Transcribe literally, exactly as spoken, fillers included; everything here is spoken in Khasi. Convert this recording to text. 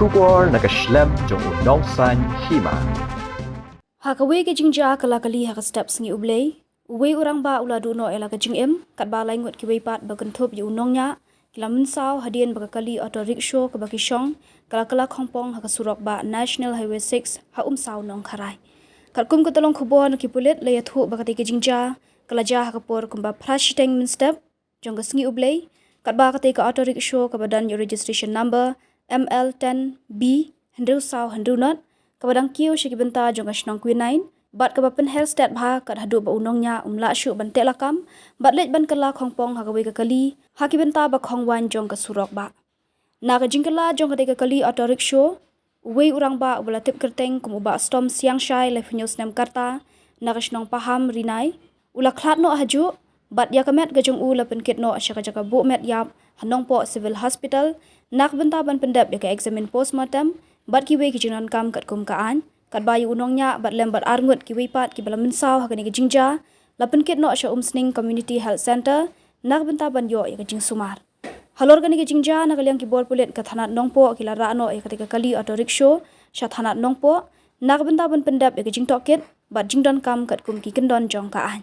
Khubor na ka shlem jong u Nongsaiñ Hima. Ha kawei ka jingjia ka la kali ha ka step Sngi U Blei, uwei u rangbah u la duh noh ïa la ka jingim, katba lai ngut kiwei pat ba kynthup ïa u nongñiah ki la mynsaw hadien ba ka kali auto rickshaw kaba ki shong ka la kylla khongpong ha ka surok bah National Highway six ha Umsaw Nongkharai. Katkum ka tyllong khubor na ki pulit la ïathuh ba katei ka jingjia ka la jia ha ka por kumba phra shiteng mynstep jong ka Sngi U Blei, katba katei ka auto rickshaw kaba don ïa u registration number M L ten B hynriew saw hynriew not, kaba dang kiew sha ki bynta jong ka shnong Quinine, bad kaba pynher stet bha kat haduh ba u nongñiah um lah shuh ban teh lakam bad leit ban kylla khongpong ha kawei ka kali ha ki bynta ba khongwaiñ jong ka surok bah. Na ka jingkylla jong katei ka kali auto rickshaw, uwei u rangbah uba la tip kyrteng kum u Bah Stom Siangshai, laiphew hynñiew snem ka rta, na ka shnong Paham Rinai, u la khlad noh hajuh, bad ïa ka met ka jong u la pynkit noh sha ka jaka buh met ïap ha Nongpoh Civil Hospital na ka bynta ban pyndep ïa ka examine postmortem bad kiwei ki jingdonkam katkum ka aiñ, katba ïa u nongñiah bad lem bad ar ngut kiwei pat kiba la mynsaw ha kane ka jingjia la pynkit noh sha Umsning Community Health Centre na ka bynta ban ïoh ïa ka jingsumar. Halor kane ka jingjia, na ka liang ki bor pulit ka thanat Nongpoh ki la rah noh ïa katei ka kali auto rickshaw sha thanat Nongpoh na ka bynta ban pyndep ïa ka jingtohkit bad jingdonkam katkum ki kyndon jong ka aiñ.